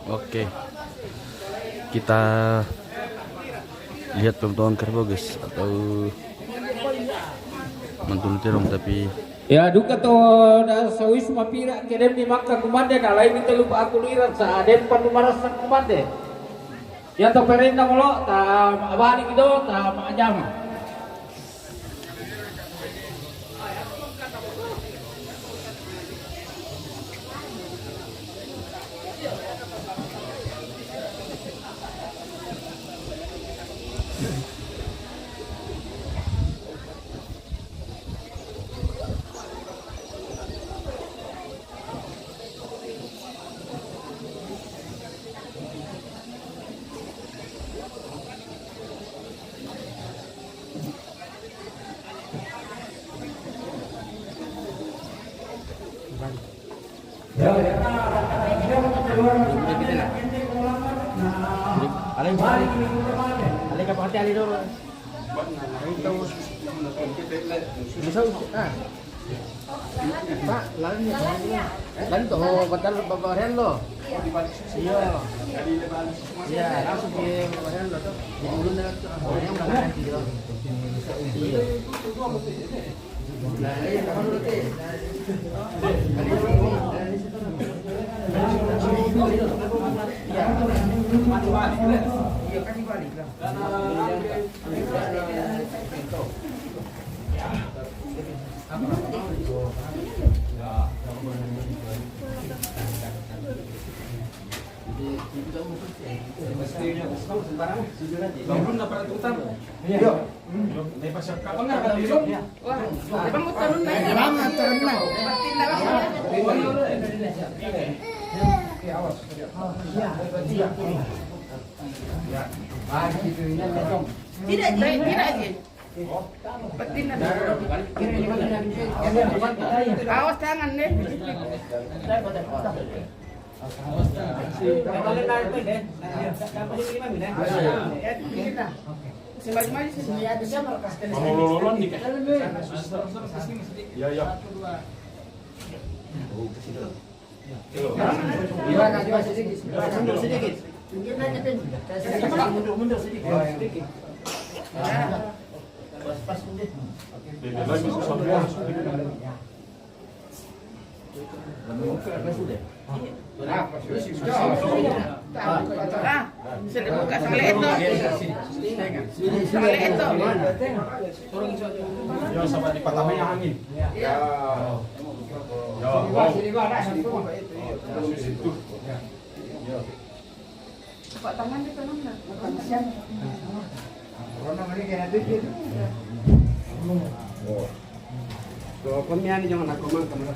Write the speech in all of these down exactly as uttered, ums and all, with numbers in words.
Oke. Kita lihat pemotongan kerbau, guys, atau mantul terong, tapi ya, duka to, da sawis mapira kedem di maka kumande, na lain minta lupa aku lirat sa dem panu marasa kumande. Ya to perenda molo, ta balik do, ta majama. Alay, alay ka pakati, alay dulu. Bisa, ah. Pak, lalu ni, lalu tu, oh, batal babahan lo. Iya. Iya, langsung di babahan lo tu. Di dulu dah tu, ah, yang belakang nanti lo. Iya. Belum dapat utang. Iya. Wah, depan mau turun naik. Lama turun naik. Tidak, Ji, tidak, Ji. Betina. Awas tangan deh. Kalau lolon nih, Kak. Ya, ya. Gimana, coba sedikit? Mundur sedikit. Mundur, mundur sedikit. Sedikit. Pas, pas, mundur. Beda lagi, susah banget. Ah, bisa dibuka sama leto. Sama leto. Ya, sama di patahnya angin. Ya. Ya, wow. Di situ. Ya. Pak tangan di tangan lah. Corona mari kaya ada dia. Oh. Tuh, kami ani jangan aku mang kamu.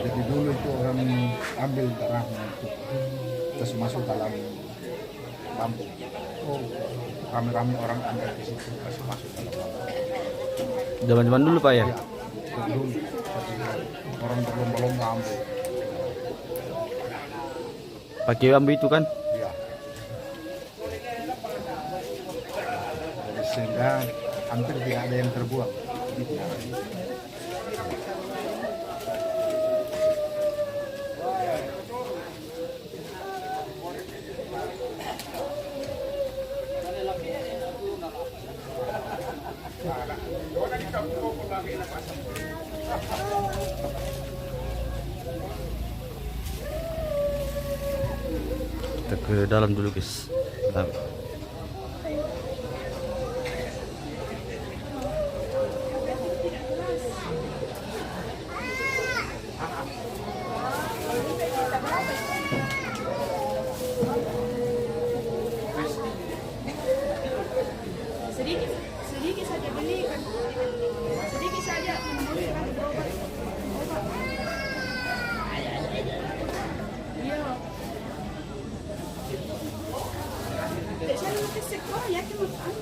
Jadi dulu itu orang ambil darahnya itu, terus masuk dalam bambu. Rame-rame orang ambil di situ, terus masuk dalam bambu. Zaman-zaman dulu, Pak, ya? Iya, dulu. Orang berlomba-lomba ambil. Pakai bambu itu, kan? Iya. Jadi sehingga hampir tidak ada yang terbuang. Kita ke dalam dulu, guys. Dalam. Sedikit, sedikit saja belikan. Sedikit saja, berobat. C'est quoi? Il y a que mon femme.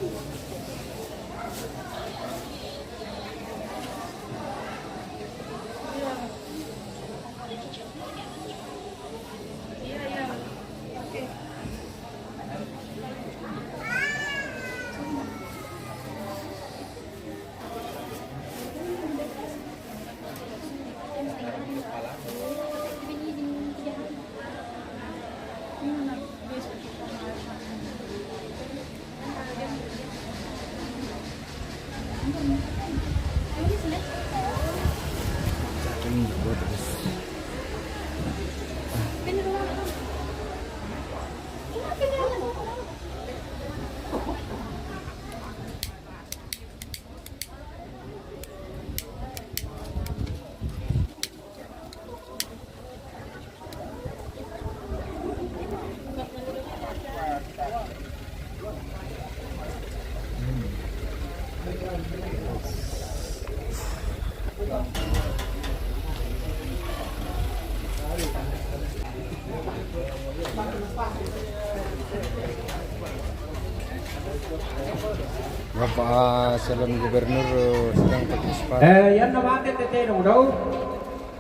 Bapak calon gubernur sedang pakai sepatu. Eh, yan na mate tete dong dau.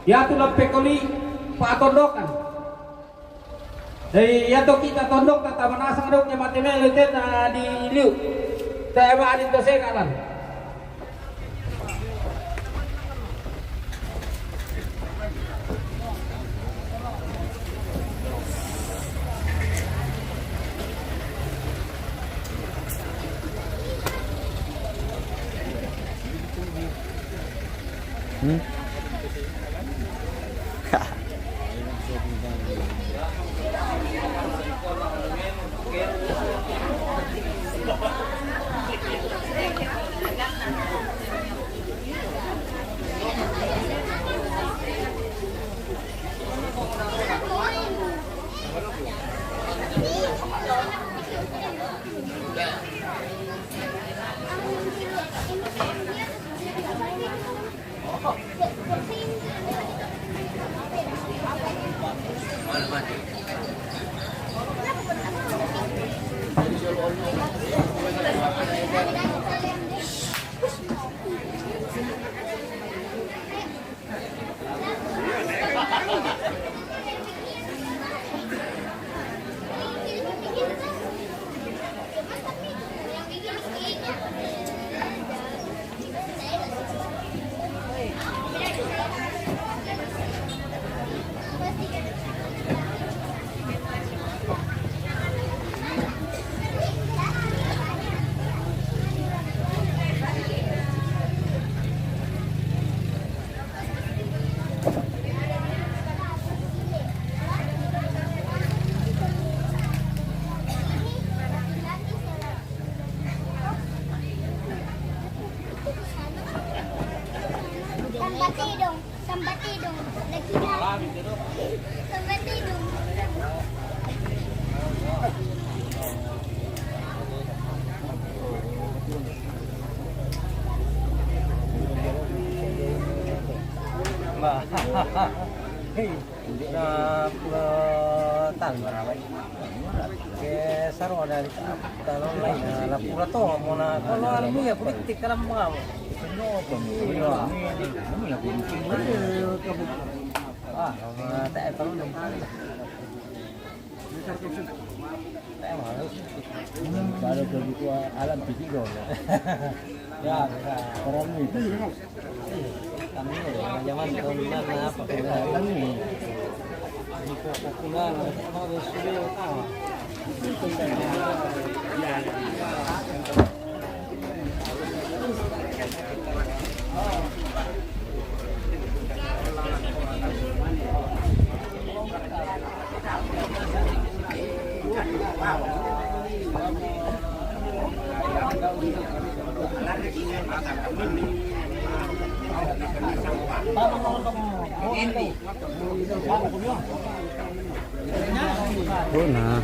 Ya tu lampe koli patondokan. Dai ya to kita tondok tata manasang dong ya mate mele teta di liu. Taya ba adin to sekalan. Hmm? Sambatidong, sambatidong. Lagi na. Sambatidong. Ba. Hey. Na pula tang. Ke saro dari talon lai na pula to mo na kalau almi ya politik kalam mo. Ah, tak tahu dong. Kalau kebutuhan alam tinggi dong. Ya, orang ni. Kami ni, zaman tahun enam apa, kami ni. Di Kukulan, mau sudah tahu. Una.